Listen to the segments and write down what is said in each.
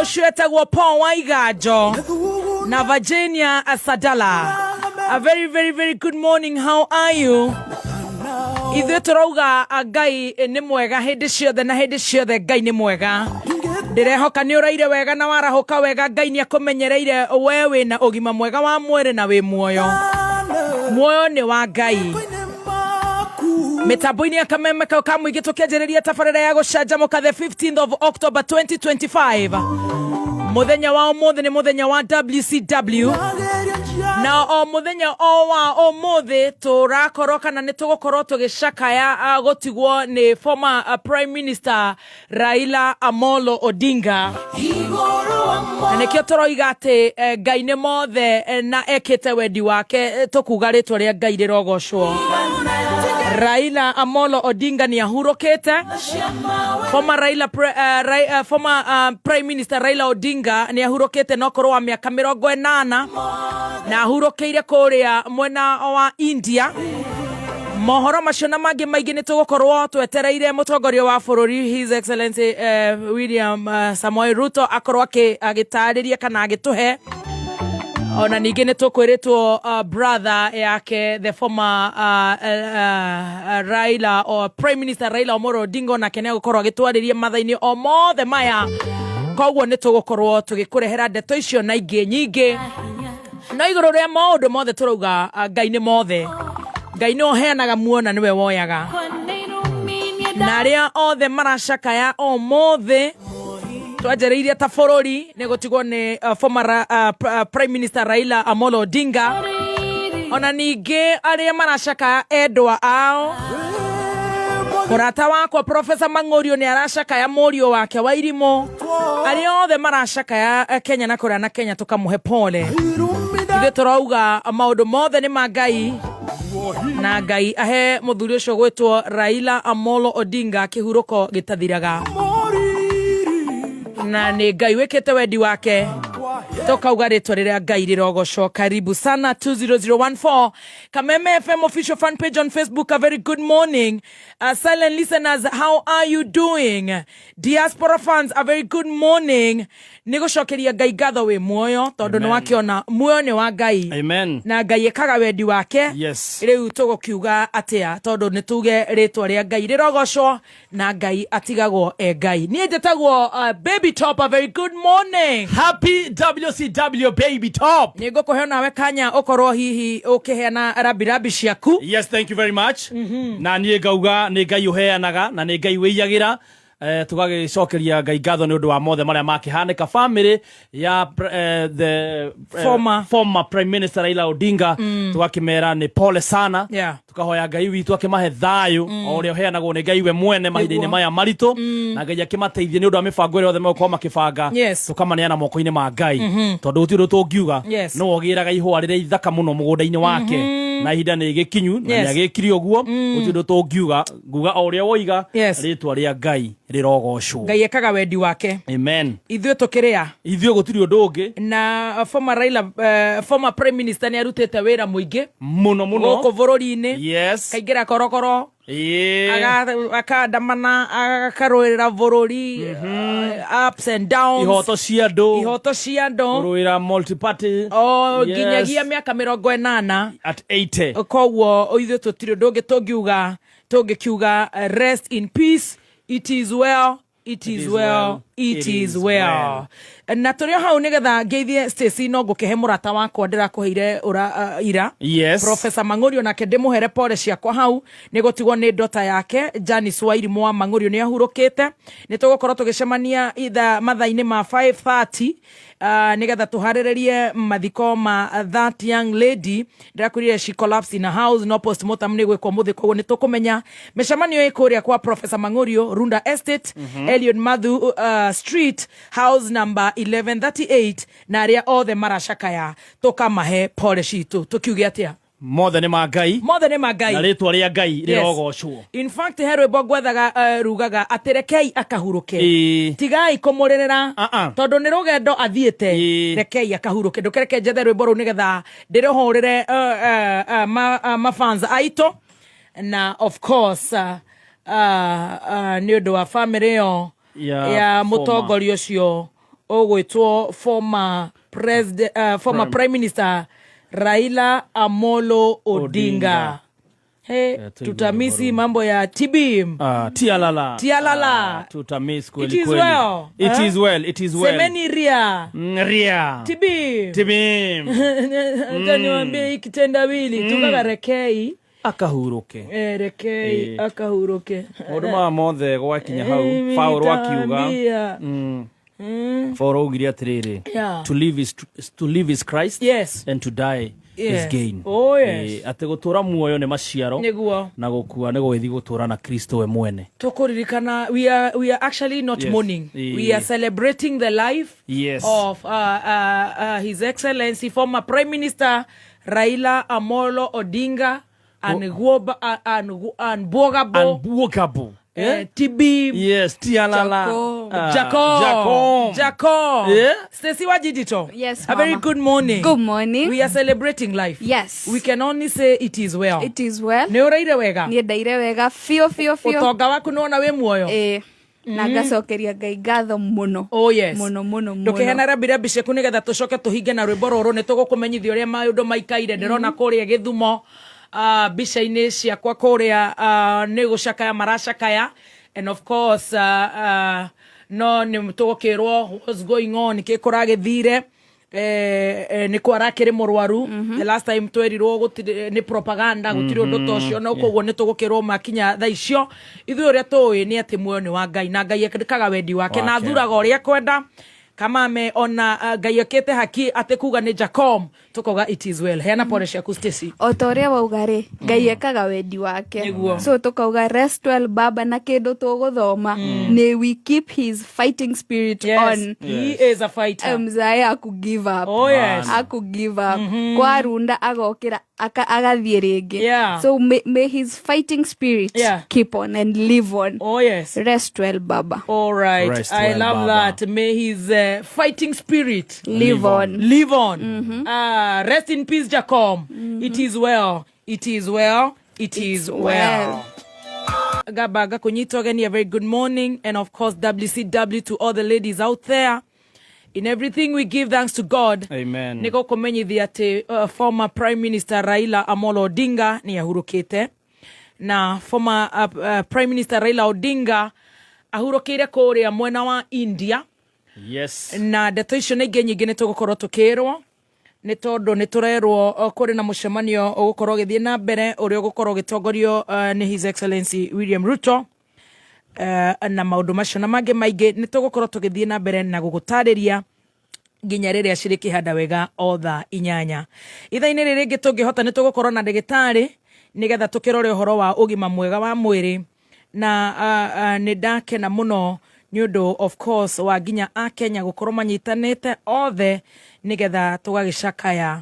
Ũcio etagwo Paul Waiganjo na Virginia Sadala. A very very very good morning, how are you? Ithuĩ tũrauga Ngai nĩ mwega hĩndĩ ciothe na hĩndĩ ciothe Ngai nĩ mwega. Ndĩrehoka nĩ ũraire wega na warahũka wega. Ngai nĩ akũmenyereire we wĩna ũgima mwega wa mwĩrĩ na wĩ muoyo. Muoyo nĩ wa Ngai. Mĩtambo-inĩ ya Kameme kau ka mũingĩ, tũkĩanjĩrĩria tabarĩra ya gũcanjamũka, the 15th of October 2025. Mũthenya wa ũmũthĩ nĩ mũthenya wa WCW, na o mũthenya o wa ũmũthĩ tũrakorwo kana nĩ tũgũkorwo tũgĩcakaya gũtigwo nĩ former Prime Minister Raila Amolo Odinga, na nĩkĩo tũroiga atĩ Ngai nĩ mothe na ekĩte wendi wake. Tũkuga rĩtwa rĩa Ngai rĩrogocwo. Raila Amolo Odinga nĩ ahurũkĩte. Former Raila pre, Ra, former Prime Minister Raila Odinga nĩ ahurũkĩte na ũkũrũ wa mĩaka 80, na ahurũkĩire kũrĩa mwena wa India. Mohoro macio na mangĩ maingĩ nĩ tũgũkorwo twetereire mũtongoria wa bũrũri, His Excellency William Samoei Ruto, akorwo agĩtarĩria kana agĩtũhe. Ona ningĩ nĩ tũkwĩrĩtwo brother yake, the former Raila or Prime Minister Raila Omolo Odinga, onake nĩ agũkorwo agĩtwarĩria matha-inĩ o mothe maya. Koguo nĩ tũgũkorwo tũgĩkũrehera ndeto icio na ingĩ nyingĩ, no igũrũ rĩa maũndũ mothe tũrauga Ngai nĩ mothe. Ngai nĩ ũheanaga muoyo na nĩwe woyaga, na arĩa othe maracakaya ũmũthĩ twanjĩrĩirie ta bũrũri nĩ gũtigwo nĩ former Prime Minister Raila Amolo Odinga, ona ningĩ arĩa maracakaya endwa ao. Mũrata wakwa Profesa Mang'ũriũ nĩ aracakaya mũriũ wake wa irimũ. Arĩa othe maracakaya Kenya na kũrĩa na Kenya, tũkamũhe pole. Ithuĩ tũrauga maũndũ mothe nĩ ma Ngai, na Ngai ahe mũthuri ũcio gwĩtwo Raila Amolo Odinga kĩhurũko gĩtathiraga, na nĩ Ngai wĩkĩte wendi wake. Tũkauga rĩtwa rĩrĩa Ngai rĩrogocwo. Karibu sana 20014 Kameme FM official fan page on Facebook, a very good morning. Silent listeners, how are you doing? Diaspora fans, a very good morning. Nĩ gũcokeria Ngai ngatho wĩ muoyo, tondũ nĩ Amen. wakĩona muoyo nĩ wa Ngai. Amen. Na Ngai ĩkaga wendi wake. Rĩu tũgũkiuga atĩa? Tondũ nĩ tuge rĩtwa rĩa Ngai rĩrogocwo na Ngai atigagwo e Ngai. Niĩ njĩtagwo Baby Top, a very good morning. Happy WCW, Baby Top. Nĩ ngũkũhe nawe kanya ũkorwo hihi ũkĩheana rambirabi ciaku. Yes, thank you very much. Na niĩ ngauga nĩ Ngai ũheanaga na nĩ Ngai wĩiyagĩra. Tũgagĩcokeria Ngai ngatho nĩ ũndũ wa mothe marĩa makĩhanĩka family ya the Former. former Prime Minister Raila Odinga. Tũgakĩmera nĩ pole sana. Tukahoya Ngai witũ akĩmahe thayũ o ũrĩa ũheanagwo nĩ Ngai we mwene mahinda-inĩ Nĩguo. maya maritũ, na Ngai akĩmateithie nĩ ũndũ wa mĩbango ĩrĩa yothe megũkorwo makĩbanga. Tũkamaneana moko-inĩ ma Ngai, tondũ gũtirĩ ũndũ tũngiuga. No ogĩraga ihũa rĩrĩa ithaka mũno mũgũnda-inĩ wake, na ihinda nĩ gĩkinyu na nĩ agĩkire ũguo. Gũtirĩ ũndũ tũngiuga, nguga o ũrĩa woiga. Rĩtwa rĩa Ngai rĩrogocwo. Ngai ekaga wendi wake. Amen. Ithuĩ tũkĩrĩa. Ithuĩ gũtirĩ ũndũ ũngĩ. Na former Raila, former Prime Minister nĩ arutĩte wĩra mũingĩ mũno mũno gũkũ bũrũri-inĩ. Kaingĩra korokoro, akandamana, akarũĩrĩra bũrũri, ups and downs. Ihoto cia andũ. Ihoto cia andũ. Kũrũĩra multi-party. O nginyagia mĩaka 80. At 80. Koguo ithuĩ tũtirĩ ũndũ ũngĩ tũngiuga, tũngĩkiuga rest in peace. It is well, it is well, it is well. Na tũrĩ o hau, nĩgetha ngeithie Stacy, no ngũkĩhe mũrata wakwa ndĩrakũheire ũra, ira. Professor Mang'ũrio, nake ndĩmũhere pole ciakwa hau nĩ gũtigwo nĩ ndota yake Janice Wairimũ wa Mang'ũrio, nĩ ahurũkĩte. Nĩ tũgũkorwo tũgĩcemania itha mathaa-inĩ ma 5:30 nĩgetha tũharĩrĩrie mathiko ma that young lady ndĩrakwĩrire she collapsed in a house, no postmortem nĩ gwĩkwo mũthĩ, koguo nĩ tũkũmenya. Mĩcemanio ĩ kũrĩa kwa Professor Mang'ũrio, Runda Estate, Eliud Mathu Street, house number 1138, na arĩa othe maracakaya tũkamahe pole citũ. Tũkiuge atĩa? Mothe nĩ ma Ngai. Mothe nĩ ma Ngai. Na rĩtwa rĩa Ngai rĩrogocwo. In fact, he rwĩmbo ngwethaga rugaga atĩ rekei akahurũke. Tigai kũmũrĩrĩra Ah-ah. tondũ nĩ rũgendo athiĩte. Rekei akahurũke. Ndũkereke njethe rwĩmbo rũu nĩgetha ndĩrũhũrĩre mafans aitũ, na of course nĩ ũndũ wa family ĩyo ya ya former. Mũtongoria ũcio. Ũgwĩtwo former president, former prime minister Raila Amolo Odinga. Odinga. Hey, Tuigue tutamisi rwĩmbo. Mambo ya TB. Ah, tialala. Tialala. Ah, tutamiss kweli It is kweli. well, It eh? is well, it is well. Semeni ria. Ria. TB. Tibim. Acha niwaambie hii kitendawili tukaga rekei. Akahuruke. Eh, rekei akahuruke. Maũndũ maya mothe gwakinya hau Mimi Paũlũ akiuga nitaambia. Paũlũ augire atĩrĩrĩ, to live is Christ and to die is gain. Oh, yes. Atĩ gũtũra muoyo nĩ maciaro Nĩguo. na gũkua nĩ gũgĩthiĩ gũtũra na Kristo we mwene. Tukuririkana, we are actually not mourning, we are celebrating the life of His Excellency former Prime Minister Raila Amolo Odinga and Gwoba, and Bwogabo. And Bwogabo. TB. Yes, tialala. Jacob. Ah, Jacob. Jacob. Jacob. Stacy Wajidito. Yes, A very mama. good morning. Good morning. We are celebrating life. Yes. We can only say it is well. It is well. Nĩ ũraire wega? Niĩ ndaire wega biũ biũ biũ. Ũtonga waku nĩwona wĩ muoyo? Ĩĩ. Na ngacokeria Ngai ngatho mũno. Oh yes. Mũno mũno mũno. Ndũkĩheana rambirambi ciaku nĩgetha tũcoke tũhinge na rwĩmbo rũrũ. Nĩ tũgũkũmenyithia ũrĩa maũndũ maikaire. Ndĩrona kũrĩa Gĩthumo, mbica-inĩ ciakwa kũrĩa, nĩ gũcakaya maracakaya, and of course no nĩ tũgũkĩrwo what's going on, kĩ kũragĩthire. Nĩ kũ arakĩrĩ mũrwaru? The last time twerirwo gũtirĩ, nĩ propaganda, gũtirĩ ũndũ ta ũcio. No koguo nĩ tũgũkĩrwo makinya thaa icio. Ithuĩ ũrĩa tũĩ nĩ atĩ muoyo nĩ wa Ngai na Ngai ekaga wendi wake na Wake. athuraga ũrĩa kwenda kamame ona Ngai ekĩte haki atĩ kuga nĩ Jacom, tũkauga it is well. Heana pole ciaku, Stacy. O ta ũrĩa wauga rĩ, Ngai ekaga wendi wake. Nĩguo. So tũkauga rest well, baba, na kĩndũ tũgũthoma nĩ we keep his fighting spirit on. He is a fighter. Mzae aku give up. Oh, yes. Aku give up kwarunda, agokĩra, agathiĩ rĩngĩ. So may his fighting spirit keep on and live on. Oh yes. Rest well, baba. All right. Rest I well, love Baba. that. May his fighting spirit live on. Live on. Rest in peace, Jacom. It is well. It is well. It is well. Well. Gaba gakunyita ogeni, a very good morning, and of course WCW to all the ladies out there. In everything we give thanks to God. Amen. Nĩ gũkũmenyithia atĩ former Prime Minister Raila Amolo Odinga nĩ ahurũkĩte, na former Prime Minister Raila Odinga ahurũkĩire kũrĩa mwena wa India. Na ndeto icio na ingĩ nyingĩ nĩ tũgũkorwo tũkĩrwo, nĩ tondũ nĩ tũrerwo kũrĩ na mũcemanio ũgũkorwo ũgĩthiĩ na mbere ũrĩa ũgũkorwo ũgĩtongorio nĩ His Excellency William Ruto, na maũndũ macio na mangĩ maingĩ nĩ tũgũkorwo tũgĩthiĩ na mbere na gũgũtarĩria nginya rĩrĩa cirĩkĩhanda wega o thaa 8 ithaa-inĩ rĩrĩ rĩngĩ. Tũngĩhota nĩ tũgũkorwo na ndagĩtarĩ nĩgetha tũkĩrore ũhoro wa ũgima mwega wa mwĩrĩ, na nĩ ndakena mũno nĩ ũndũ of course wa nginya akenya gũkorwo manyitanĩte othe nĩgetha tũgagĩcakaya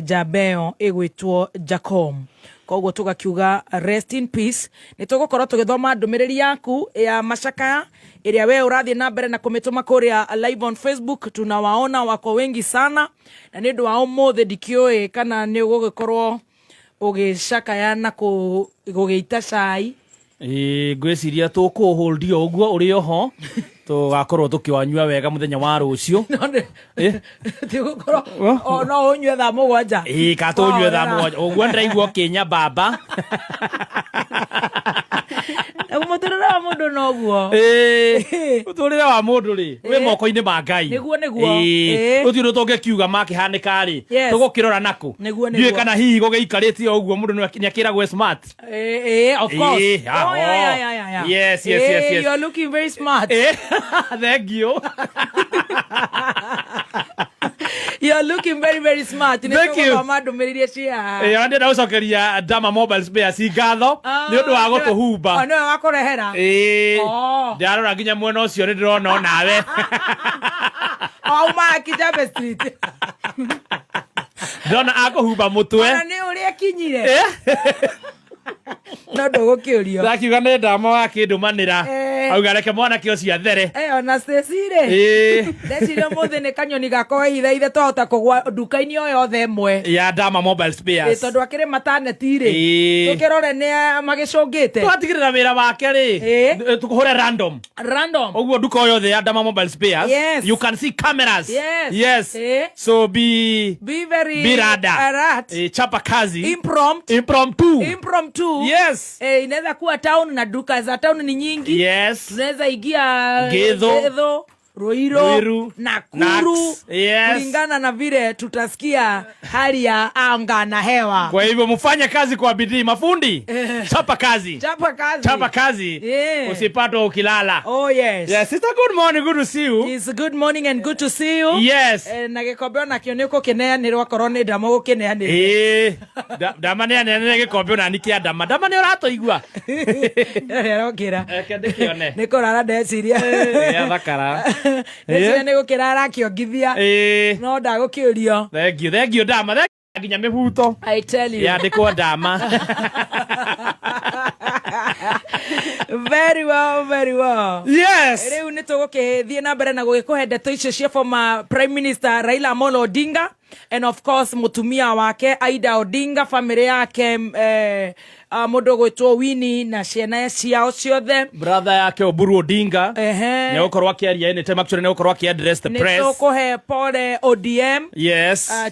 njamba ĩyo ĩgwĩtwo Jacom. Koguo tũgakiuga rest in peace. Nĩ tũgũkorwo tũgĩthoma ndũmĩrĩri yaku ya macakaya ĩrĩa we ũrathiĩ na mbere na kũmĩtũma kũrĩa live on Facebook. Tunawaona wako wengi sana, na nĩ ũndũ wa ũmũthĩ ndikĩũĩ kana nĩ ũgũgĩkorwo ũgĩcakaya na gũgĩita cai. Ĩĩ, ngwĩciria tũkũhũldi o ũguo ũrĩ oho, tũgakorwo tũkĩwanyua wega mũthenya wa rũciũ. Tigũkorwo o no ũnyue thaa 7. Ĩĩ, ka tũnyue thaa 7 ũguo ndĩraigua ũkĩnya baba. Mũtũrĩre wa mũndũ noguo. Ĩĩ, mũtũrĩre wa mũndũ rĩ wĩ moko-inĩ ma Ngai. Nĩguo. Ĩĩ, gũtirĩ ũndũ tũngĩkiuga makĩhanĩka rĩ, tũgũkĩrora nakũ. Nĩguo, Ndiũĩ nĩguo. kana hihi gũgĩikarĩte o ũguo mũndũ nĩ akĩragwo e smart. Of course. Oh, Oh, yeah. Yes. You are looking very smart. Thank you. You are looking very, very smart. Thank you. Nĩ ndũmĩrĩri cia haha. Ĩĩ, ona ndĩrenda gũcokeria Dama Mobile Spares ngatho nĩ ũndũ wa gũtũhumba. O, nĩwe wakũrehera. Ĩĩ. Oh. Ndarora nginya mwena ũcio nĩ ndĩrona onawe. Auma Kijabe Street. Ndĩrona akũhumba mũtwe. Ona nĩ ũrĩa ekinyire. No ndũgũkĩũrio. Ndakiuga nĩ Ndama wakĩndũmanĩra. Auga reke mwanake ũcio athere. Ona Stacy rĩ, ndeciria ũmũthĩ nĩ kanyoni gakwa ithe twahota kũgwa nduka-inĩ o yothe ĩmwe. Ya Dama Mobile Spares. Tondũ akĩrĩ mataneti rĩ, tũkĩrore nĩ magĩcũngĩte. Twatigĩrĩra wĩra wake rĩ, tũkũhũre random. Random. Ũguo nduka o yothe ya Dama Mobile Spares. Yes. You can see cameras. Yes. Yes. So be Be very be rada. Alert. Chapa kazi. Impromptu. Impromptu. Impromptu. Yes. Inaweza kuwa town na duka za town ni nyingi. Yes. Tunaweza ingia Githu. Githu, Ruiru, Ruiru, Nakuru. Nax. Yes. Kulingana na vile tutasikia hali ya anga na hewa. Kwa hivyo mfanye kazi kwa bidii mafundi. Chapa kazi. Chapa kazi. Chapa kazi. Yeah. Usipatwe ukilala. Oh yes. Yes, sister, good morning, good to see you. It's good morning and good to see you. Yes. Na gĩkombe onakĩo nĩ ũgũkĩneanĩrwo akorwo nĩ ndama ũgũkĩneanĩrwo. Ndama nĩ anene gĩkombe ona nĩ kĩa ndama. Ndama nĩ ũratũigua. Arokĩra. Reke ndĩkĩone. Nĩ kũrara ndeciria. Athakara. Ndeciria nĩ gũkĩra arakĩongithia. No ndagũkĩũrio. Thank you, thank you ndama. Thank you nginya mĩbuto. I tell you. Yandĩkwo ndama. Very well, very well. Yes. Rĩu nĩ tũgũkĩthiĩ na mbere na gũgĩkũhe ndeto icio cia former Prime Minister Raila Amolo Odinga and of course mũtumia wake Aida Odinga, family yake, mũndũ ũgwĩtwo Winnie na ciana ciao ciothe. Brother yake Oburu Odinga. Nĩ gũkorwo akĩaria anytime, actually nĩ gũkorwo akĩ-address the Nĩ press. tũkũhe pole ODM,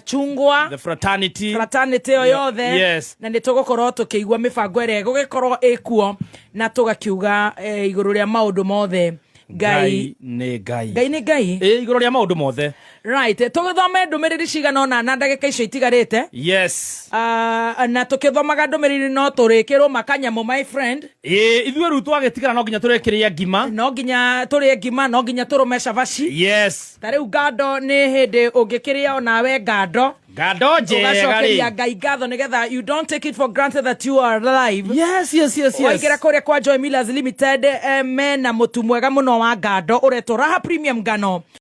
chungwa The fraternity. Fraternity ĩyo yothe. Na nĩ tũgũkorwo tũkĩigua mĩbango ĩrĩa ĩgũgĩkorwo ĩkuo na tũgakiuga igũrũ rĩa maũndũ mothe Ngai Ngai nĩ Ngai. Ngai nĩ Ngai. Igũrũ rĩa maũndũ mothe. Right, tũgĩthome ndũmĩrĩri cigana ũna na ndagĩka icio itigarĩte. Na tũkĩthomaga ndũmĩrĩri no tũrĩkĩrwo makanyamũ, my friend. Ithuĩ rĩu twagĩtigara no nginya tũrĩkĩrĩa ngima. No nginya tũrĩe ngima, no nginya tũrũme cabaci. Ta rĩu ngando nĩ hĩndĩ ũngĩkĩrĩa onawe ngando. Ngando njega Ũgacokeria rĩ. Ngai ngatho nĩgetha you don't take it for granted that you are alive. Yes. Waingĩra kũrĩa kwa Joy Millers Limited, mena mũtu mwega mũno wa ngando ũretwo Raha Premium Ngano.